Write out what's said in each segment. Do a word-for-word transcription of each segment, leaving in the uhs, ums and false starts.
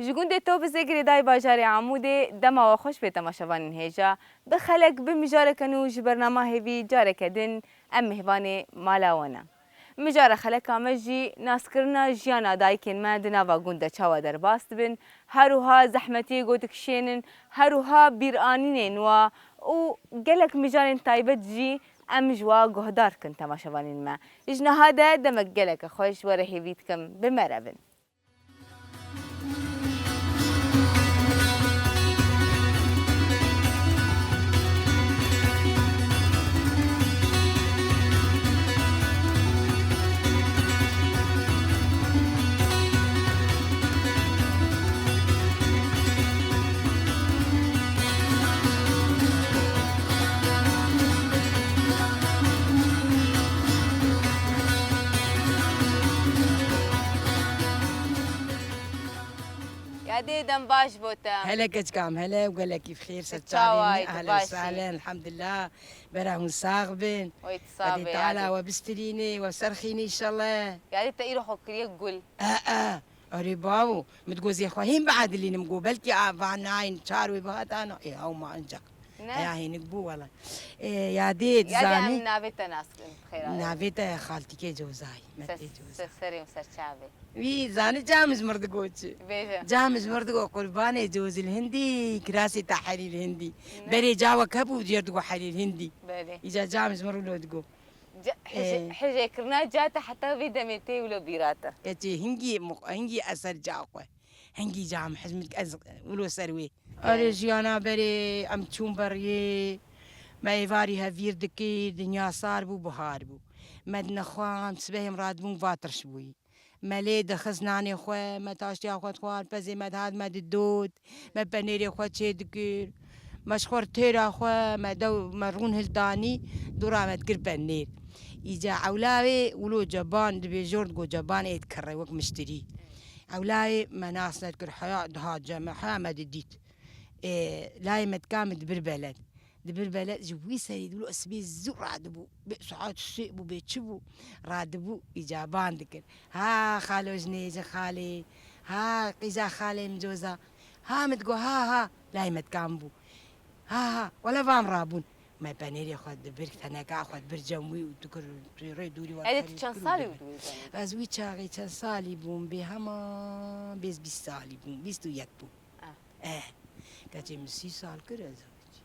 Ji gundê Tobizê girêdayî bajarê Amûdê dema we xweş bê temaşevanên hêja. Bi xelek, bi mijareke nû ji bernama Hêvî careke din em mêvanê mala we ne. Mijara xeleka me jî naskirina jiyana dayikên me di nava gund de çawa derbas dibin, her wiha zehmetiyê ku dikişênin, her wiha bîranînên wa û gelek mijarên taybet jî em ji wa guhdar kin temaşevanên me. Ji niha de demek geleke xweş were hêvî dikim bi me re bin. Yadê, dem baş bo te. Hele keçika min, hele û gelekî bi xêr, ser çawa yî, tu baş î? Ehlen sehlen, elhamdulillah. Bera hûn sax bin. Oy, tu sax bî, Yadê. Teala we bistîrînê, we serxînê înşallah. Yadê, te îro xwe kiriye gul. E, e. Erê bawo, min digot zê xwe hîn biedilînim, got belkî a van nayên çar wê bihat ana. Ê, ew ma ancak. Ne. Eya hênik bû wela. Ê, Yadê, Yadê, dizanî? Em navê te nas kirin, xêra. Navê te Xaltîkê Cozayî, Metê Cozayî. Serê û serçavê. Wî zanî cam ji mir digot çi? Bêje. Cam ji mir digot qurbanê cozî li hindî, kirasê te herî li hindî. Ne. Berê cawek hebû, diyar digot herî li hindî. Belê. Îca cam ji mir wilo digot. Ca-, hije-, Ee. Hijêkirina ca te heta vê demê tê wilo bîra te. Keçê hingî mu-, hingî eser ca xwe. Hingî cam hizmet ez wilo ser wê. Erê jiyana berê em çûn beriyê. Me êvarî hevîr dikir, dinya sar bû, bihar bû. Me dinexwand, sibehê em radibûn va tirş bûyî. Me lê dixist nanê xwe, me taştiya xwe dixwar, pezê me dihat me didot, me penêrê xwe çê dikir. Me ji xwe têra xwe, me dew, me rûn hildanî, dûra me dikir penêr. Îca ewla wê wilo ceban dibê, jor digo ceban ê dikirre wek miştirî. Ewla wê me nas nedikir, heya dihat cem me, heya me didît. Ê, layê me dika min dibir beled. Dibir beled ji wî serî dibû, sibê zû radibû. Bê saet sê bû, bê çi bû, radibû, îcaban dikir. Ha xalo jinê ji xalê, ha qîza xalê min coza. Ha min digo, ha, ha, layê me dikan bû. Ha, ha, wele vam rabûn. Me penêrê xwe dibir, teneka xwe dibir cem wî û dikir rê dûrî we. Êdî tu çend salî bû di wê demê de? Ez wî çaxê çend salî bûm, bê hema bêz bîst salî bûm, bîst û yek bûm. Ah. Eh, keçê min sî sal kir ez zewicî.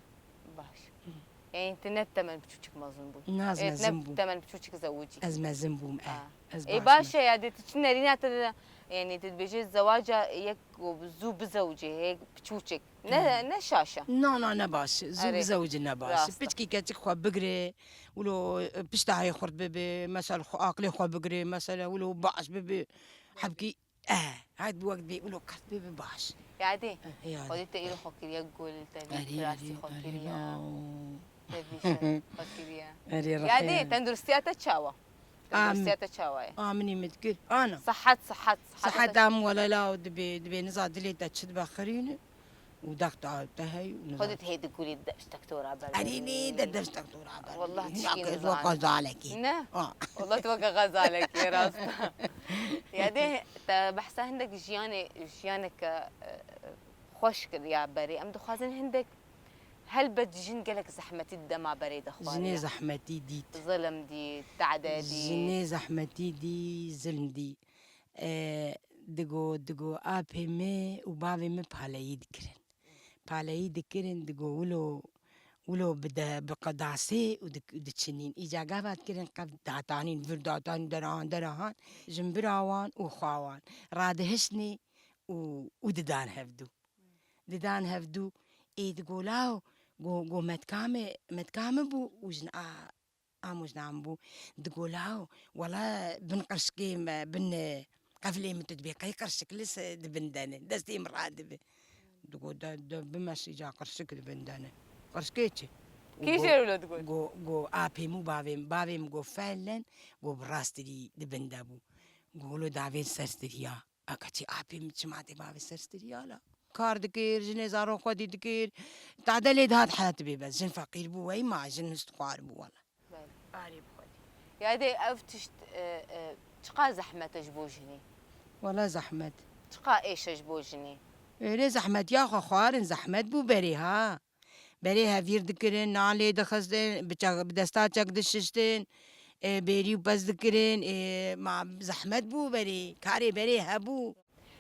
Baş. Hı. Yani tu ne temen piçûçik mezin bû? Na, ez mezin bûm. Temen piçûçik zewicî. Ez mezin bûm, eh. Ah. Ez baş. Ê, baş e ya, dê tu çi nerîna te de, yani tu dibêje zewaca yek ku zû bizewicê, hê piçûçik. Ne, ne şaş e. Na, na, ne baş. Zû bizewicî ne baş. Rast e. Piçkî keçik xwe bigire, wilo, e, pişta hê xurt bibe, mesela xwe, aqilê xwe bigire, mesela wilo baş bibe. Hebkî Eh, hayt bi wek bê, wilo qet bê bi baş. Yadê. Eh, yadê. Xwedê te îro xwe kiriye gul, te vî kirasî xwe kiriye. Te vî şer xwe kiriye. Erê, yadê, tenduristiya te çawa? Tenduristiya te çawa ye? Aminî min dikir. Ana. Sihet, sihet, sihet. Sihet am wele la dibê, dibê niza dilê te çi dibe xirîne. û dex te, te hey û nizam. Xwedê hê di gulî deştek to ra ber. Erê nê de deştek to ra ber. Wallah tişkî nizam. Weke xezalekî. Ne? Ha. Wallah tu weke xezalekî, rast. Yadê te behsa hindek jiyanê, jiyaneke, e, xweş kir ya berê. Em dixwazin hindek, helbet jin gelek zehmetî di dema berê de xwariye. Jinê zehmetî dît. Zilm dît, tade dît. Jinê zehmetî dî, zilm dî. E, digo, digo, apê me û bavê me paleyî dikirin. Paleyî dikirin, digo, wilo, wilo bi de, bi qedasê û dik-, diçinîn. Îca gava dikirin, qev datanîn, vir datanîn, derahan, derahan, jin bira wan û xwa wan. Radihiştnê û, û didan hevdû. Didan hevdû, ê digo, law, go, go, metka me, metka me bû û jin a, Amûjnam bû. Digo, law, wela bin qirşikê me, bin, e, qeflê min tu dibê qey qirşik li se-, di bin de ne. Destê min radibe. Digo, de, de bimeşî ca qirşik di bin de ne. Qirşikê çi? Kî jê wilo digot? Go, go, apê min û bavê min. Bavê min go felen, go bi rastî di bin de bû. Go, wilo davên ser stiriya. A keçî apê min çima tê bavê ser stiriya la? Kar dikir, jinê zarok xwedî dikir. Tade lê dihat heyat bê bes. Jin feqîr bû, wey ma jin hist xwar bû wela. Belê. Arê bi xwedî. Yadê ev tişt, e, e, çiqas zehmet e ji bo jinê? Wela zehmet. Çiqa êş e ji bo jinê? Erê zehmetiya xwe xwarin, zehmet bû berê ha. Berê hevîr dikirin, nan lê dixistin, bi çek, bi desta çek dişiştin, e, bêrî û pez dikirin, e, ma zehmet bû berê, karê berê hebû.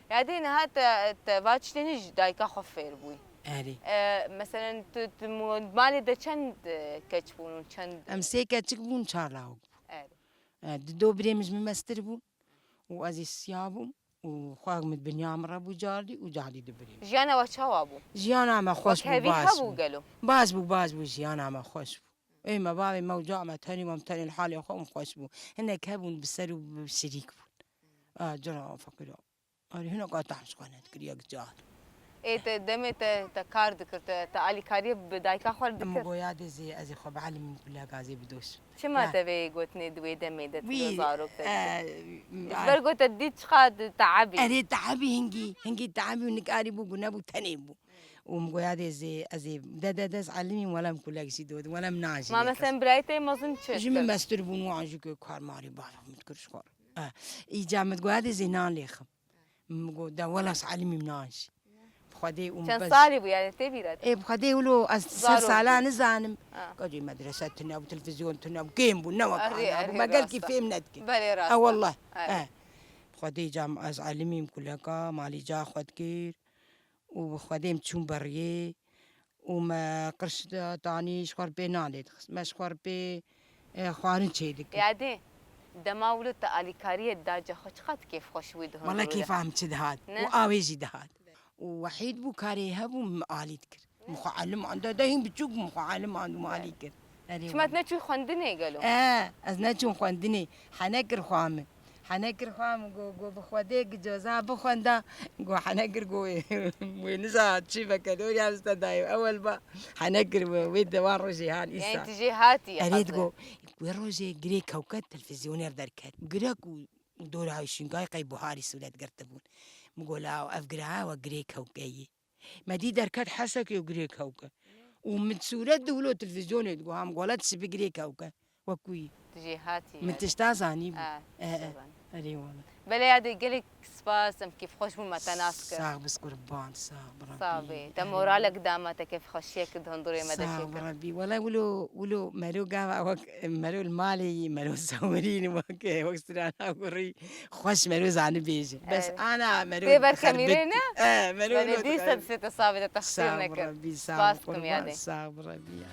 Yadê niha te, te va tiştê nî ji dayika xwe fêr bûyî. Erê. E, meselen tu, tu mu-, malê de çend, e, keç bûn û çend? Em sê keçik bûn, çar lawik bûn. Erê. E, di do birê min ji min mestir bûn û ez ê siya bûm û xwe min dinya min re bû cardî û cardî dibirê. Jiyana we çawa bû? Jiyana me xweş bû, baş bû. Wek hevî hebû gelo? Baş bû, baş bû, jiyana me xweş bû. Ê me bavê me û ca me tenê me, em tenê li halê xwe em xweş bû. Hinek hebûn bi ser û bi şirîk bûn. A, cira feqîra. Arê, hinek a tehm ji xwe nedikir yek car. Ê, te demê te, te kar dikir, te, te alîkariyê bi dayika xwe dikir? Min goya dê zê, ez ê xwe bielîmim kuleka zê bidoş. Çima te vê gotinê di wê demê de tu zarok te dikir? Ji ber ku te dît çiqa di teebî. Erê, teebî hingî, hingî teebî û nikarî bû, ku nebû tenê bû. Û min goya dê zê, ez ê de, de, de ez elimîm, wela min kulek jî dodin, wela min nan jî. Ma lê xist. Mesela birayê te mezin çi dikir? Ji min mestir bûn, wan jî ku kar marî bavê min dikir ji xwe. Eh, îca min goya dê zê nan lêxim. Min got, de wela ez elimîm nan jî. Bi Xwedê û min... Çend salî bû yani, tê bîra te? Ê, bi Xwedê wilo ez ser sala nizanim. Ha. Gacê medrese tune bû, televîzyon tune bû, kêm bû, ne wek ana bû. Me gelkî fêm nedikir. Belê rast e. E, wallah. E. Bi Xwedê îca ez elimîm kuleka, malî ca xwe dikir. Û bi Xwedê em çûn beriyê. û me qirş de tanî ji xwe re pê nan lê dixist. Me ji xwe re pê, e, xwarin çêdikir. Yadê, dema wilo te alîkariyê da ca xwe, çiqas kêfxweş bûyî di hundirê de? Wele kêfa min çi dihat. Ne? Û awê jî dihat. Û Wehîd bû, karê hebû, min alî dikir. Min xwe elimand, de, de hîn biçûk bûm, xwe elimand û min alî kir. Erê wele. Çima tu neçûyî xwendinê gelo? E, ez neçûm xwendinê. Hene kir xwe min. Hene kir xwe min, got, got, bi Xwedê gicoza bixwenda. Got, hene kir, got, wê niza çi veke, doriya min te dayê. Ewel ba hene kir wê, wê dewan rojê han îsa. Yani tu jê hatî? Erê, got, wê rojê girê kewke televîzyonê derket. Girek û, û dora wî şingay qey buharî sûret girtibûn. Min got, law, ev gira we girê kewke yê. Me dî derket hesekê û girê kewke. Û min sûret di wilo televîzyonê digot, ha, min gola tu şibî girê kewke. Wekû yî. Tu jê hatî. Min yani tişta zanî bû. Ah, e, e, tişta zanî. Erê wala. Belê yadê, gelek spas, em kêfxweş bûn me te nas kir. Sax bî, qurban, sax bî Rebbî. Sax bî. Te moralek da me, te kêfxweşiyek di hundirê me de çêkir. Sax bî Rebbî. Wala wilo, wilo mero gava wek mero li malê yî, mero sewirîn wek, wek strana gurî. Xweş mero zanî bêje. Bes ana mero... Tê ber xerbet kemîrê ne? E, mero... Belê, dîsa dîsa te savê de texsîr nekir. Sağ ol Rebbî, sağ ol. Spas dikim yadê. Sağ ol Rebbî ya.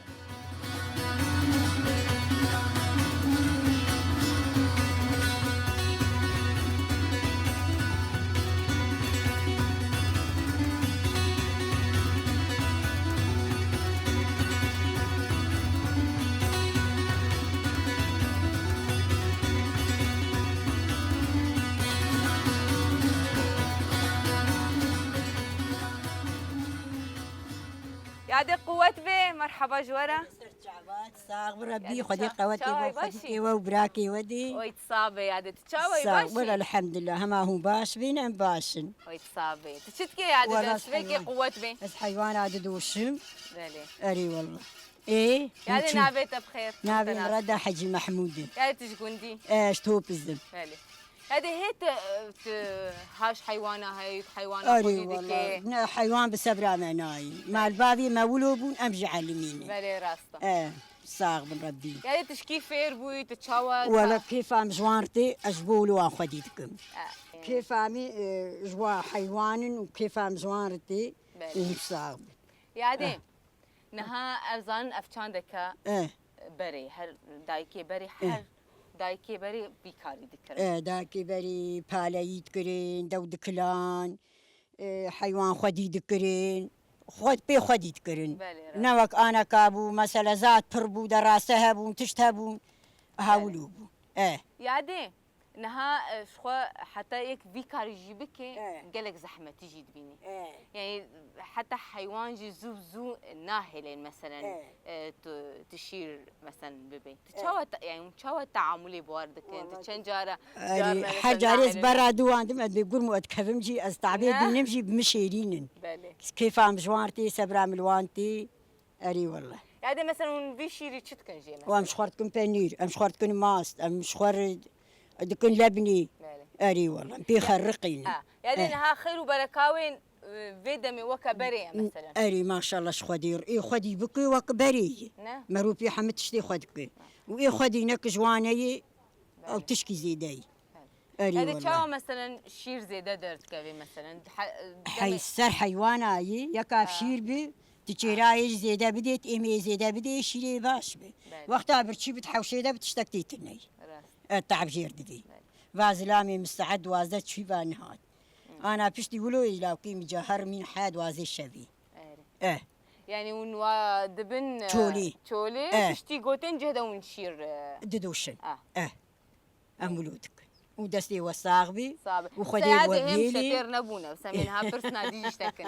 Yadê quwet bê, merheba ji we re. Sax bi Rebbî, Xwedê qewetê we, Xwedîkê we û birakê we dê. Oy, tu sax be yadê, tu çawa yî, baş î? Sax bol, elhamdulillah, hema hûn baş bîn, em baş in. Oy, tu sax be. Tu çi dikê yadê, destpêkê quwet bê. Ez heywana didoşim. Belê. Erê wallah. Ê, yadê navê te bi xêr? Navê min Reda Hecî Mehmûd e. Yadê tu ji gundî? E, ji Topiz im. Belê. Hede hê te, e, tu haş heywana heyî, heywana xwedî dikê? Erê wallah, ne, heywan bi sebra me nayî. Mal bavê me wilo bûn, em jî elimî ne. Belê, rast e. E, sax bin Rebbî. Yadê tu ji kî fêr bûyî, tu çawa... Wele kêfa min ji wan re tê, ez ji bo wilo wan xwedî dikim. E. Kêfa min, e, ji wan heywan in û kêfa min ji wan re tê. Belê. Û sax bin. Yadê. E. Niha ev zanin ev çandeke, eh, berê, her dayikê berê, eh, her dayikê berê vî karî dikirin. Eh, dayikê berê paleyî dikirin, dew dikilan, eh, heywan xwedî dikirin, xwe pê xwedî dikirin. Belê, rast. Ne wek aneka bû, mesela zat pir bû, derase hebûn, tişt hebûn, hewil bû. Eh. Yadê. Niha, e, ji xwe heta yek vî karî jî bike, e, gelek zehmetî jî dibîne. E. Yani heta heywan jî zû zû nahêlên, meselen, e, tu, tu şîr, meselen, bibe. Tu çawa te, yani çawa teamulê bi wan dikin? Tu çend cara, her carê ez berra diwandim, ez bê gurm û ez dikevim jî, ez tabê bînim jî, bi min şêrîn in. Belê. Kêfa min ji wan tê, sebra min li wan tê. Erê wallah. Yadê, mesela, hûn vî şîrî çi dikin jê, mesela? Em ji xwe dikin penîr, em ji xwe dikin mast, em ji xwe dikin lebnî. Belê. Erê wallah, pê xeriqînin. Ha, Yani Eh. niha xeyr û bereka wê, e, vê demê weke berê ye mesela. Erê, maşallah, ji Xwedê, ê Xwedî bike wek berê ye. Ne? Merû pê hemî tiştê xwe dike. Û ê Xwedî ne ki ji wan heye, Belê. ew tişkî zêde ye. Belê. Erê Yani wele. çawa mesela şîr zêde derdikeve mesela? He-, Hey, demê- ser heywana ye, yeka Ha. şîr bi, tu çêrayê zêde bidê, tu êmê zêde bidê, şîrê baş bi. Belê. Wexta birçî bi, tu hewşê de bi tiştek tê tune ye. Rast. E, te'b jêr didî. Belê. Va zilamê min saet duwazdeh çû va nihat. Ana piştî wilo îlawkî min ca her min he duwazdeh şevî. Erê. Eh. Yani hûn wa dibin, e, Çolî. çolê, Eh. piştî gotên cih de hûn şîr, e, Didoşin. Ah. Eh. Em wilo dikin. Û destê we sax bî. Sax bî. Û Xwedê Seyadê we hêm bêlî. şetêr nebûne. Semên ha pirsna dî jî ştekin.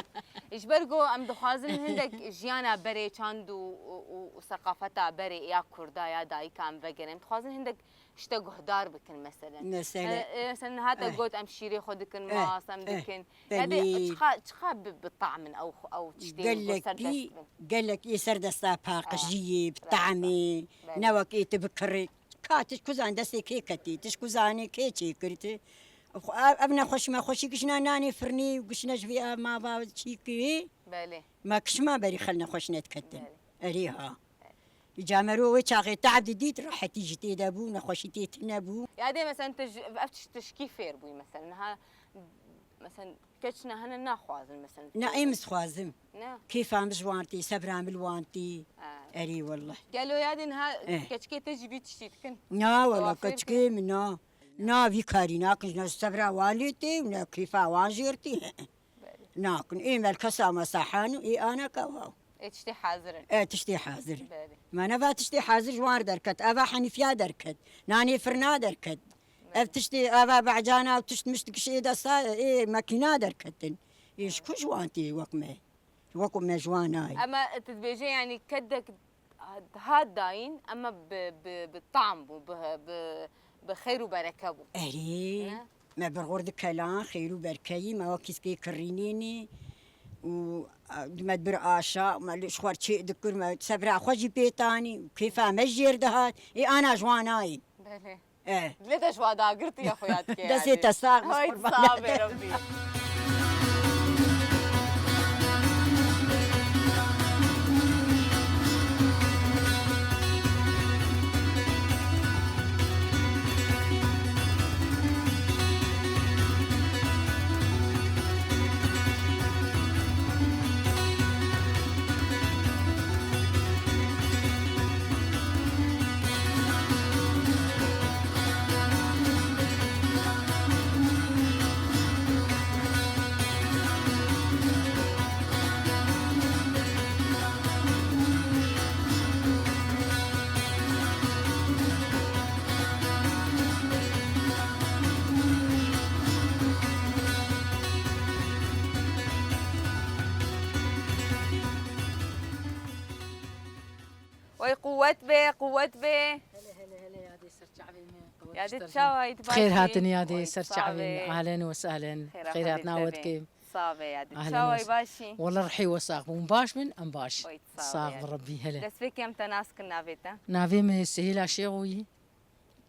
Ji ber ku em dixwazin hindek jiyana berê çand û, û, û, û seqafeta berê ya Kurda ya dayika em vegerin. Em dixwazin hindek Şte guhdar bikin meselen. Mesele. E, e, sen hate Eh. got em şîrê xwe dikin, Eh, mas em eh, dikin. Ya de belê. çiqa, çiqa bi, bi tam in ew, ew tiştê û serdest Gelekî, bin. gelek ê serdesta paqijiyê, bi Ah, tamê, belê. ne wek ê tu bikirî. Ka tu ji ku zan destê kê ketî, tu ji ku zanî kê çêkirî. Ev, ev nexweş mexweşî gişna nanê firnî û gişna ji vê ev mava çîkî. Belê. Ma kişma berî xel nexweş nediketin. Belê. Erê ha. Îca mero wê çaxê te'b didît, rehetî jî tê de bû, nexweşî tê tune bû. Ya dê mesela tu ji, ev tişt tişkî fêr bûyî mesela. Niha mesela keç ne hene naxwazin mesela. Ne, êm dixwazim. Ne? Kêfa min ji wan tê, sebra min li wan tê. Ha. Erê wallah. Gelo ya dê niha Eh. keçikê te jî vî tiştî dikin? Na wala, Ewa fêr keçikê min na. Na vî karî nakin, ne sebra wan lê tê, ne kêfa wan jêr tê. Belê. Nakin. Ê melkesa me sahan û ê aneka wa. Ê tiştê hazir in. E, tiştê hazir in. Belê. Me neva tiştê hazir ji wan derket. Eva henîfiya derket. Nanê firna derket. Belê. Ev tiştê, eva becana û tişt mişt kişê de sa, ê mekîna derketin. Ê ji ku ji wan tê wek me? Wek me ji wan nayê. Ema tu dibêje, yanî kedek hat dayîn, ema bi, bi, bi tam bû, bi, bi, bi xeyr û bereke bû. Erê, Ne? me bi xwe dikelan, xeyr û berkeyî, me wekî kê kirînê nê û, a, me dibir aşa, me li ji xwe çê dikir, me sebra xwe jî pê tanî û kêfa me jêr dihat. Ê ana ji wan nayê. Belê. Eh. Dilê te ji wa dagirtiye xuya dike Destê yani. te sax, Hayt qurban. Sax be Rabbî. Wey quwet be, quwet be. Hele, hele, hele, yadê ser çavê me, quwet Yadê ji te re. Çawa yî, tu baş Xêr bî? Hatin yadê Wey, ser sax çavê me. Be. Ahlen we sahlen. Xêra Xêr Xwedê hatina te we be. Dikim. Sax be yadê. Ahlen Çawa we yî, sa-, baş î? Wala rihê we sax bû. Hûn baş bin? Em baş. Wey, sax Sax be bi yadê. Rebbî hele. Destpêkê em te nas kin navê te? Navê me Sihêla Şêxo yî.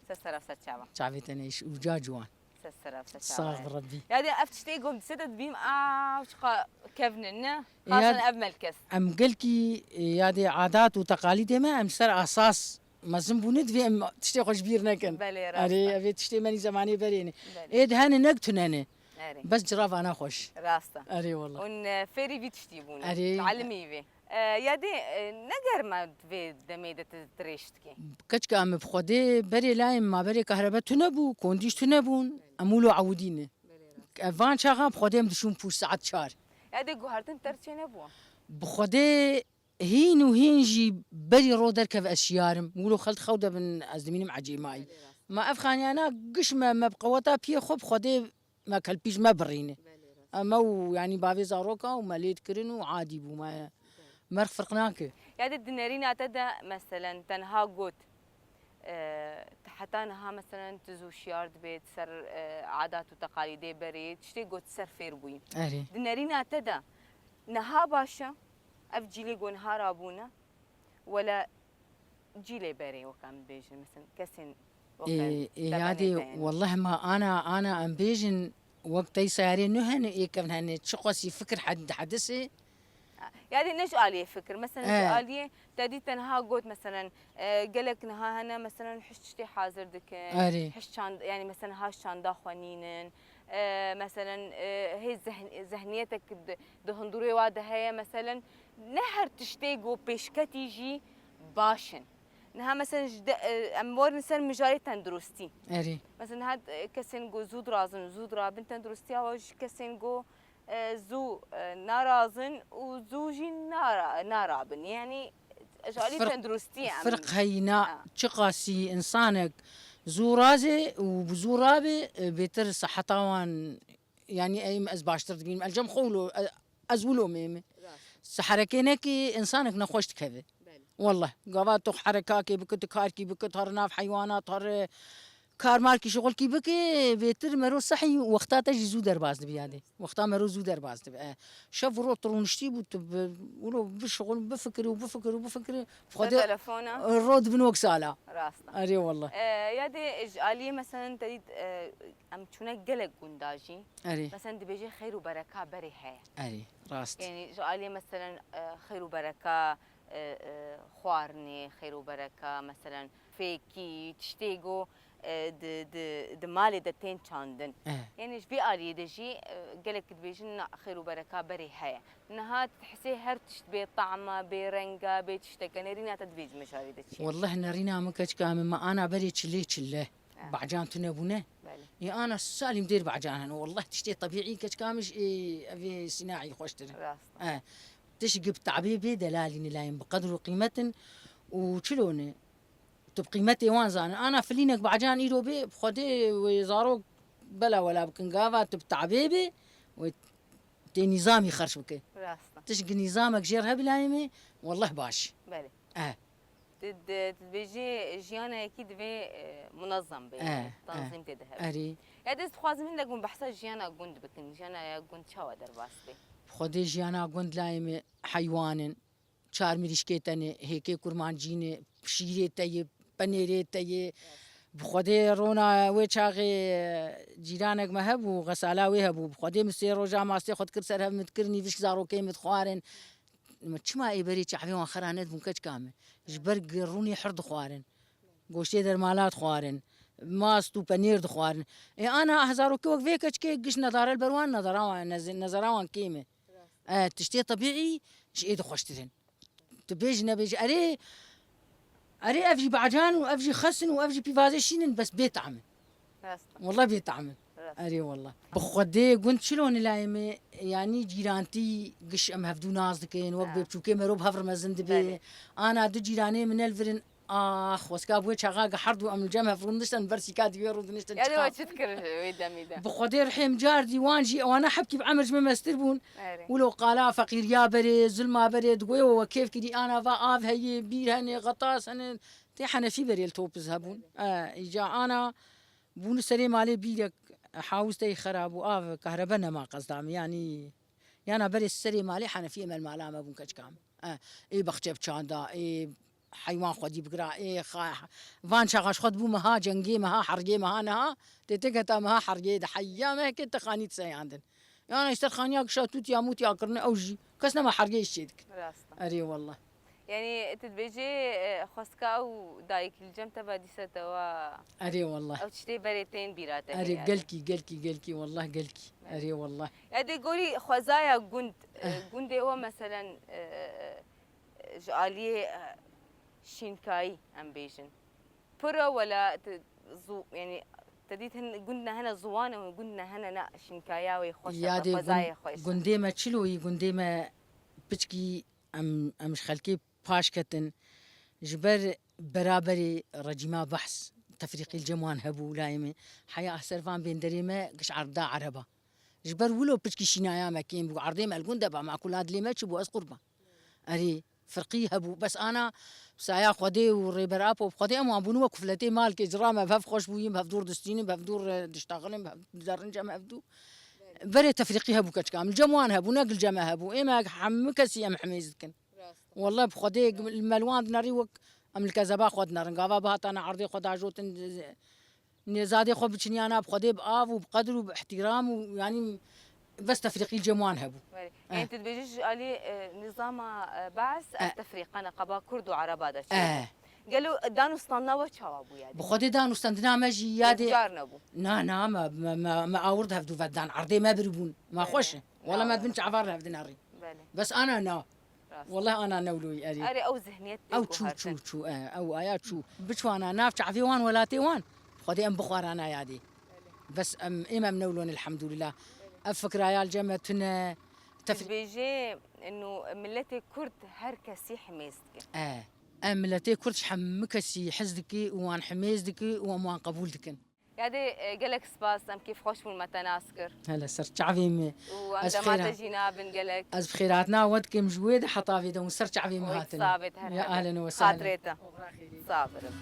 Ser sera ser çava. Çavê te neyş û ca ciwan. Ser sera ser çava. Sax bi Rebbî. Ya dê ev tiştê gom dise de dibîm, a, çiqa kevnin ne? E, Xasan ya ev melkes. Em gelkî, e, ya dê adat û teqalîdê me em ser asas mezin bûne, divê em tiştê xwe ji bîr nekin. Belê, rast e. Erê, ev ê tiştê me nî zemanê berê ne. Belê. Ê di hene nek tune ne. Erê. Bes cira vana xweş. Rast e. Erê, wallah. Hûn, e, fêrî vî tiştî bûne. Erê. Talimî vê. E, ya dê, e, ne germa vê demê de tu dirêj dikê? Keçika min bi Xwedê berê layê min ma berê kahrebe tune bû, kondîş tune bûn, em wilo ewidîne. Belê, rast. E, van çaxan bi Xwedê em dişûn pûş saet çar. Ya dê guhertin ter çê nebû? Bi Xwedê hîn û hîn jî berî ro derkev ez şiyar im. Wilo xelt xew de bin ez dimînim ecêmayî. Belê, rast. Ma ev xaniyana giş me, me bi qeweta piyê xwe bi Xwedê me kelpîj me birîne. Belê, rast. Em ew, yanî bavê zaroka û me lê dikirin û adî bû me. Belê. Merg firq nake. Ya dê di nerîna te de, meselen, tenha got, e, heta niha, meselen, tu zû şiyar dibê, tu ser, e, adat û teqalîdê berê, tiştê got ser fêr bûyî. Erê. Di nerîna te de niha baş e? Ev cîlê ku niha rabûne, wele cîlê berê wek em dibêjin, mesela kesên wek Ê, ê, te yadê, benê te yani. Welleh ma ana, ana em bêjin, Wek tey seyarê nû hene, ê kevn hene, çiqasî fikir hed-, hedisê. Yani ne ji aliyê fikir. Mesela ji He. aliyê te dî tenha got, mesela, e, gelek niha hene, mesela, hiç tiştê hazir dikin. Erê. Hiç çand-, yani, mesela, ha çanda xwe nînin. E, mesela, e, hê zehn-, zehniyetek di, di hundurê wa de heye, mesela, ne her tiştê ku pêşketî jî baş in. Niha, mesela, ji de, e, em werin ser mijarê tenduristî. Erê. Mesela, niha, e, kesên ku zû dirazin, zû dirabin tenduristiya wa ji kesên ku, e, zû, e, narazin û zû jî nara-, narabin. Yani, ji alî Firq- tenduristî em. Firq heyî na Ha. çiqasî insanek zû razê û bi zû rabê, e, bêtir seheta wan, yani, em ez baştir dibînim. El cem xwe wilo, e, ez wilo même. Rast. Se herekê nekî, insanek nexweş dikeve. Belê. Wallah, gava tu herekakê bike, tu karkî bike, tu her nav heywanat, tu her karmarkî şixulkî bike, bêtir mero sehî wexta te jî zû derbas dibe yadê. Wexta mero zû derbas dibe. E, şev û roj tu rûniştî bû, tu bi, wilo bişixul, bifikirî û bifikirî û bifikirî. Te telefona. Ro dibin wek sala. Rast e. Erê wallah. E, ya dê ji aliyê, mesela, te dît, e, em çûne gelek gunda jî. Erê. Mesela, dibêje xeyr û bereka berê heye. Erê. Rast. Yani, ji aliyê, mesela, e, xeyr û bereka, e, e, xwarinê, xeyr û bereka, mesela, fêkî, tiştê ku, e, di, di, di malê de tên çandin. Eh. Yani, ji vê aliyê de jî, e, gelek dibêjin, na, xeyr û bereka berê heye. Niha tu dihesê her tişt bê tam e, bê reng e, bê tişteke, nerîna te dibêjime ji aliyê de çi ye? Wallah nerîna min keçika min, me ana berê çilê çile. Eh. Bacan tune bûne. Belê. Ê ana salîm dêr bacan hene. Wallah tiştê tebîî keçika min ji ê, evê sînaî xweştir e. Rast. Eh. Tişt gib tabê bê delalî nilayên bi qedr û qîmetin û çilo ne. Tu bi qîmetê wan zanin. Ana filînek bacan îro bê, bi Xwedê wê zarok bela wela bikin. Gava tu bi tabê bê, wê tê nîzamî xerç bike. Rast e. Tişt gi nîzamek jêr hebilayê me, wallah baş. Belê. Eh. Tu, tu, tu dibêjî jiyana yekî divê, e, munezem be, Eh, tanzîm tê de hebe. Erê. Ya dê ez dixwazim hindek hûn behsa jiyana gund bikin. Jiyana ya gund çawa derbas bê? Xwedê jiyana gund layê me heywan in. Çar mirîşkê te ne, hêkê kurmancî ne, şîrê te ye, penêrê te ye. Bi Xwedê rona wê çaxê cîranek me hebû, xesala wê hebû. Bi Xwedê min sê roja mastê xwe dikir ser hev, min dikir nîvişk, zarokê min dixwarin. Min çima ê berê çavê wan xera nedibûn keçika min? Ji ber rûnê hir dixwarin. Goştê dermala dixwarin. Mast û penêr dixwarin. Ê ana zarokê wek vê keçikê giş nedare li ber wan, nedara wan, nez-, nezera wan kêm e. E, tiştê tebîî ji ê de xweştir in. Tu bêjî nebêjî. Erê, erê ev jî bacan û ev jî xesin û ev jî pîvazê şîn in, bes bê tam in. Rast e. Wallah bê tam in. Rast. Erê wallah. Bi Xwedê gund çilo nilayê me, yanî cîrantî giş em hevdû nas dikin, wek Ha. bê biçûkê mero bi hev re mezin dibe. Belê. Ana du cîranê min ne li vir in, ax, xweska bi wê çaxa gihert bû, em li cem hev rûniştin, ber sîka dî wê rûdiniştin. Ya dê çiqa- we çi dikir wê demî de? Bi Xwedê rihê min car dî wan jî, ewana hebkî bi emir ji min mestir bûn. Erê. Wilo qala feqîriya berê, zulma berê, digoyê we kêf kirî, ana va av heye, bîr hene, xetas hene. Tê henefî berê li topiz hebûn. E, îca ana bûn serê malê bîrek hawîsteyê xera bû, av, kahrebe nema qezda min, yanî yana berê serê malê henefiyê me li mala me bûn keçika min. E, ê bexçe bi çanda, ê heywan xwedî bigira, ê xa-, van çaxa ji xwe dibû meha cengê, meha hergê, meha niha, tê tê keta meha hergê de heya me heke te xanî diseyandin. Yana îster xaniya gişa tûtiya mûtiya kirine ew jî. Kes nema hergê îş çê dikin. Rast e. Erê wallah. Yani tu dibêjê, e, xweska ew dayik li cem te ve dîse te wa Erê wallah. Ew tiştê berê tên bîra te. Erê gelkî, gelkî, gelkî, wallah gelkî. Erê wallah. Ya dê gorî xwezaya gund, e, gundê we meselen, e, ji aliyê, e, şînkayî em bêjin. Pir e wela te zu-, yani te dît hin gund ne hene ziwan e, gund ne hene ne şînkaya wê xweş e, Ya dê xwezayê gund- xweş e. Gundê me çilo yî, gundê me piçkî em, em ji xelkê paş ketin. Ji ber beraberî recîma behs tefrîqî li cem wan hebû layê me. Heya ser van bênderê me giş erda ereba. Ji ber wilo piçkî şînaya me kêm bû. Erdê me li gund de ba, makula dilê me çi bû, ez qurban. Erê, firqî hebû. Bes ana saya Xwedê û Rêber Apo, Xwedê em wan bûn wek kufletê malkê cira me, bi hev xweş bûyîn, bi hev dûr distînin, bi hev dûr, e, diştaxilin, bi hev derince me hev dû. Berê tefrîqî hebû keçika min. Li cem wan hebû, ne gil cem me hebû. Ê me hemû kesî em himêz dikin. Wallah bi Xwedê li me li wan dinerî wek em li kezeba xwe dinerin. Gava bihatana erdê xwe dajotin, Nêzadê xwe biçiniya nav Xwedê bi av û bi qedir û bi îhtîram û, yanî, bes tefrîqî li cem wan hebû. Belê. Eh. Yani tu dibêjî ji alî, e, nizama, e, Bees, eh, ev tefrîqe neqeba Kurd û Ereba de çêbû. Eh. Gelo dan û standina we çawa bû yani? Bi Xwedê dan û standina me jî yadê. Yekcar nebû. Na, na, me, me, me, me awird hevdû vedan, erdê me biribûn. Me xweş e. Wala me bin çavar hevdin erî. Belê. Bes ana na. Rast. Wallah ana newloyî erê. Erê, ew zihniyet tê Ew çû, guhertin. Çû, çû, e, ew aya çû. Biçwana nav çavê wan welatê wan. Xwedê em bixwarana yadê. Bes em, êm em newlon elhamdulillah. Ev fikra ya li cem me tune. Tef- Dibêje, inu milletê Kurd her kesî himêz dike. E, em milletê Kurd ji hemû kesî hez dike û wan himêz dike û em wan qebûl dikin. Yadê, e, gelek spas, em kêfxweş bûn me te nas kir. Hele ser çavê me. Û em dema te jî nabin gelek. Ez bi xêrhatina we dikim ji wê de heta vê de hûn ser çavê me hatine. Sabit her Ya hebe. Ahlen we sahlen. Xatirê te. Sağ birin.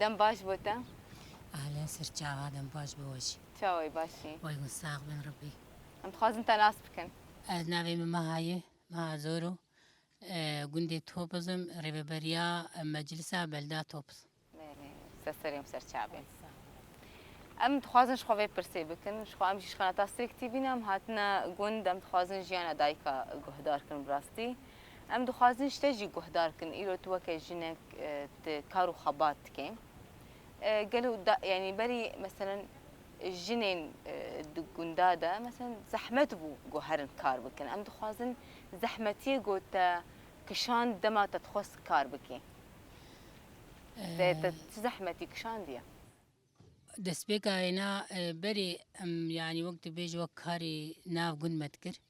Dem baş bo te. Ahlen ser çava, dem baş bo we jî. Çawê baş î? Way hûn sax bin Rebbî. Em dixwazin te nas bikin. Ez navê min Meha ye, Meha Zoro. E, gundê Topuz im, rêveberiya, e, meclisa belda Topuz. Belê, ser serê em ser çavê. Em dixwazin ji xwe vê pirsê bikin. Ji xwe em jî ji qenata Strîk T V ne, em hatine gund, em dixwazin jiyana dayika guhdar kin bi rastî. Em dixwazin ji te jî guhdar kin. Îro tu weke jinek, e, tu kar û xebat dikê. E, gelo da, yanî berî, meselen, jinên, e, di gunda de, meselen, zehmet bû ku herin kar bikin. Em dixwazin zehmetiyê ku te kişand dema te dixwest kar bikî. Te, te çi zehmetî kişandiye? Destpêka wêna, e, berê em, yanî wek dibêj wek karê nav gund me dikir.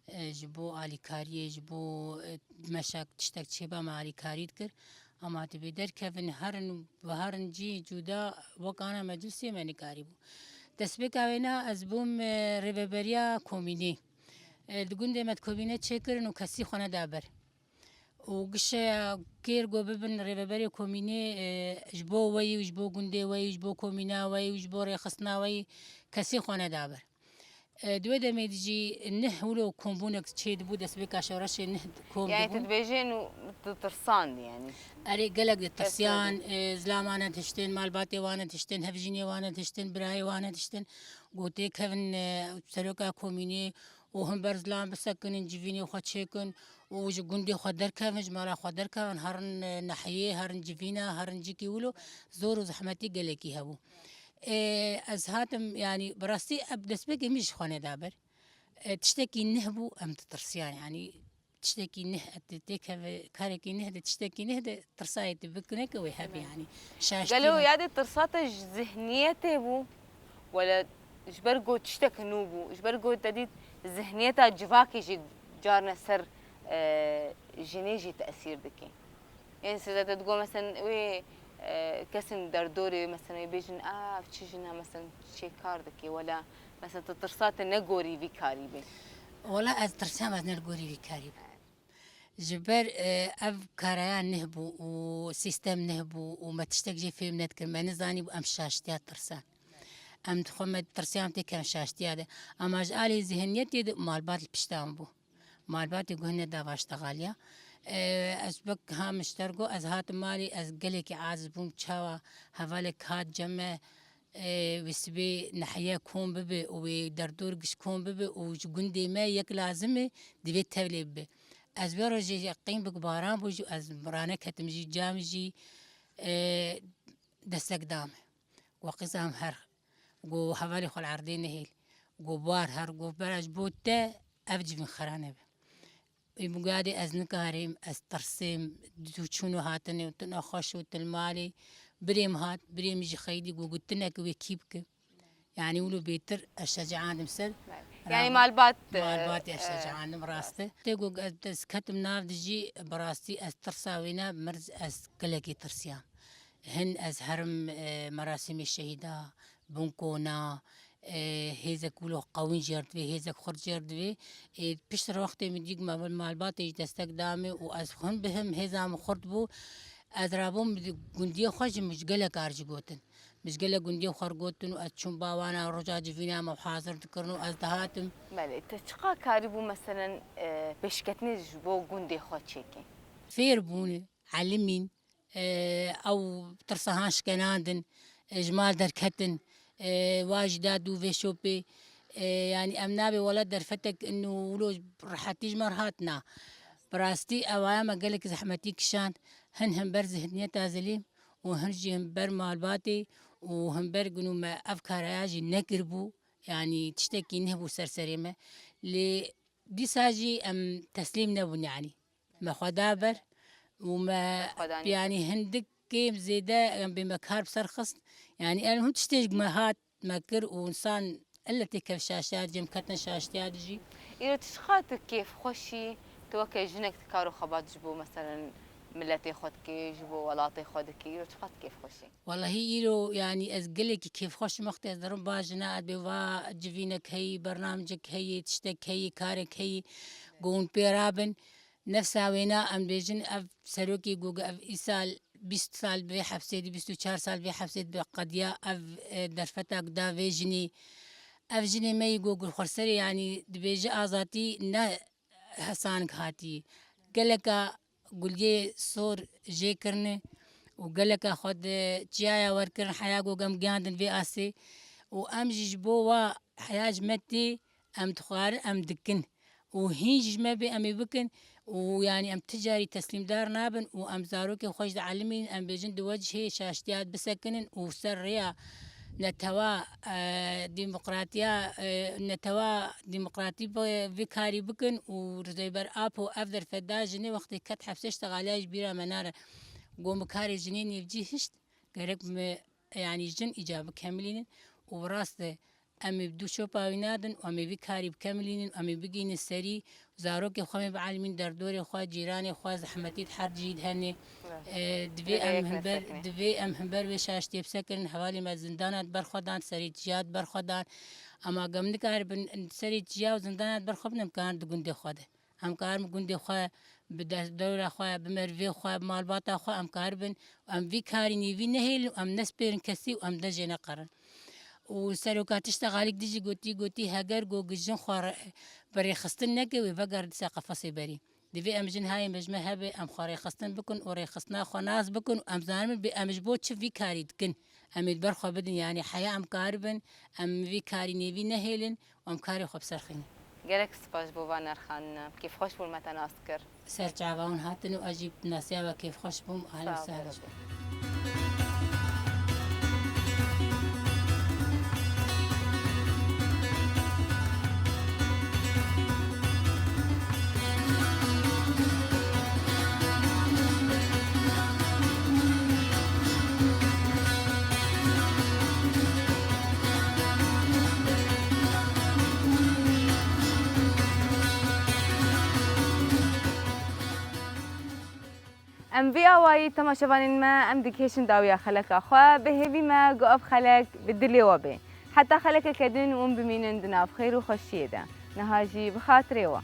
E, ji bo alîkariyê, ji bo, e, meşak tiştek çêba me alîkarî dikir. Ama dibê derkevin herin, bi herin cî cuda wek ana meclisê me nikarîbû. Destpêka wêna ez bûm, e, rêveberiya komînê. E, di gundê me di komîne çêkirin û kesî xwe neda ber. Û gişeya kêr ku bibin rêveberê komînê, e, ji bo weyî û ji bo gundê weyî û ji bo komîna weyî û ji bo rêxistina weyî kesî xwe neda ber. E, di wê demê de jî nih wilo kombûnek çêdibû, destpêka şoreşê nih kom Yanî dibûn. Tu dibêjê û tu tirsand yanî. Erê, gelek ditirsiyan, Kes e, zilamane diştin, malbatê wane diştin, hevjînê wane diştin, birayê wane diştin. Gotê kevin, e, seroka komînê û him ber zilam bisekinin, civînê xwe çêkin û ji gundê xwe derkevin, ji mala xwe derkevin, herin, e, nehiyê, herin civîna, herin cikî wilo zor û zehmetî gelekî hebû. Ê, ez hatim, yanî, bi rastî, ev destpêkê min ji xwe neda ber. Ê, tiştekî nih bû, em ditirsiyan, yanî, tiştekî nih, tê-, têkeve, karekî nih de, tiştekî nih de tirsayê tu bikineke wê hebe, yanî, şaştî Gelo ne. Ya de tirsa te ji zihniyetê bû, wele ji ber ku tiştek nû bû, ji ber ku te dît zihniyeta civakê jî carne ser, e, jinê jî tesîr dike. Ên size te digo, mesen, wê, e, kesên derdorê, mesen, wê bêjin, "A, ev çi jin e, mesen, çê kar dike, wela, mesen, tu tirsa te ne gorî vî karî bê." Wela ez tirsam, ez ne li gorî vî karî bim. Ji ber, e, ev karaya nih bû û sîstem nih bû û me tiştek jê fêm nedikir, me nizanî bû em şaştiya tirsan. Em dixwe me tirsiya em têkevin şaştiya de. Ama ji alî zihniyetê de malbat li pişta min bû. Malbatê guh neda vaştexaliya. E, ez wek ha min ji te re got, ez hatim malê, ez gelekî aciz bûm, çawa hevalek hat cem me, e, wê sibê nehiye kom bibe û wê derdor giş kom bibe û ji gundê me yek lazim e, divê tevlê bibe. Ez vê rojê jî qîm bik baran bû jî ez raneketim jî, cam jî, e, destek da me. Got, qîza em her, got, hevalê xwe li erdê nehêl. Got, bar her, got, bera ji bo te ev civîn xera nebe. Ê, min got, yadê ez nikarêm, ez tirsêm, tu çûn û hatinê û tu nexweş û tu li malê, birêm hat, birêm jî xeydî, got, gotinek wê kî bike. Yanî wilo bêtir ez şeceandim ser. Belê. Yanî malbat, e, malbatê ez e, şeceandim, rast e. Tê got ez, ez ketim nav dijî, bi rastî ez tirsa wêna mirz ez gelekî tirsiyam. Hin ez herim, e, merasîmê şehîda, bin kona, E, hêzek wilo qewîn jêr divê, hêzek xurt jêr divê. E, piştre wextê min dî ku me malbatê jî destek da min û ez hûn bihim hêza min xurt bû. Ez rabûm gundiyê xwe jî min ji gelek kar jî gotin. Min ji gelek gundiyê xwe re gotin û ez çûm ba wana roja civîna me hazir dikirin û ez dihatim. Belê, te çiqa karîbû meselen, e, pêşketinê ji bo gundê xwe çêkî? Fêr bûne, elimîn, e, ew tirsa han şkenandin, e, ji mal derketin, e, wa jî da dû vê şopê. E, yanî em nabê wele derfetek in û wilo rehetî ji me re hat na. Bi rastî ewaya me gelek zehmetî kişand. Hin hember zihniyeta zelîm û hin jî hember malbatê û hember gunû me ev karaya jî nekiribû. Yanî tiştekî nehbû ser serê me. Lê dîsa jî em teslîm nebûn yanî. Me xwe da ber û me, me xwe danî, yanî hindik kêm zêde em bê me kar bi ser xist. Yanî em hûn tiştê ji me hat me kir û insan elle tê kev şaştiya dicê, em ketin şaştiya dijî. Îro tu çiqa tu kêfxweş î, tu weke jinek tu kar û xebat ji bo meselen miletê xwe dikî, ji bo welatê xwe dikî, îro çiqa tu kêfxweş î? Wellahî îro, yanî ez gelekî kêfxweş im wextê ez dirim ba jina, ez bê va civînek heyî, bernamcek heyî, tiştek heyî, karek heyî, ku hûn pê rabin. Nefsa wêna em bêjin, ev serokê ku ev îsal bîst sal vê hepsê di, bîst û çar sal vê hepsê di qediya, ev, e, derfeta ku da vê jinî. Ev jinê me yî ku xwerserê, yanî dibêje azatî ne hesanik hatî. Geleka guliyê sor jê kirine û geleka xwe di çiyaya wer kirin, heya ku em giyandin vê asê û em jî ji bo wa heya ji me tê, em dixwarin, em dikin û hîn jî ji me bê em ê bikin û yanî em ti carî teslîmdar nabin û em zarokê xwe jî dielimînin, em bêjin di wecihê şaştiya bisekinin û ser rêya netewa, e, demokratiya, e, netewa demokratî bi-, vî karî bikin û Rêber Apo ev derfet da jinê wextê ket hepsê ji texaliya ji bîra me nare. Got, min karê jinê nêvcî hişt, gerek me, yanî jin îca bikemilînin û bi rast e, em ê bi dû şopa wî nadin û em ê vî karî bikemilînin, em ê bigihînin serî, zarokê xwe em ê bielimîn, derdorê xwe, cîranê xwe, zehmetî di her cihî de hene. Evet. E, divê, divê em himber, divê em himber vê şaştiyê bisekirin, hevalê me zindana di ber xwe dan, serê çiya di ber xwe dan. Ama gem nikaribin serê çiya û zindana di ber xwe bin, em karin di gundê xwe de. Em karin gundê xwe, bi dest dewra xwe, bi merivê xwe, bi malbata xwe em karibin. Em vî karî nêvî nehêlin û em nespêrin kesî û em dejê neqerin. Û seroka tişta xalîk dijî gotî, gotî, heger go jin xwe re-, bi rêxistin neke, wê veger disa qefesê berî. Divê em jin hayê me ji me hebe, em xwe rêxistin bikin û rêxistina xwe nas bikin û em zanibin bê em ji bo çi vî karî dikin. Em ê di ber xwe bidin, yanî heya em karibin, em vî karî nêvî nehêlin û em karê xwe bi ser xînin. Gelek spas ji bo van nerxandina. Kêfxweş bûn me te nas kir. Ser çava hûn hatin û ez jî bi nasiya we kêfxweş bûm. Ahlen, sağ ol, sahlen. Xweş be. Em vî awayî temaşevanên me, em digihêşin dawiya xeleka xwe. Bi hêvî me ku ev xelek bi dilê we bê. Heta xelekeke din hûn bimînin di nav xêr û xweşiyê de. Niha jî bi xatirê we.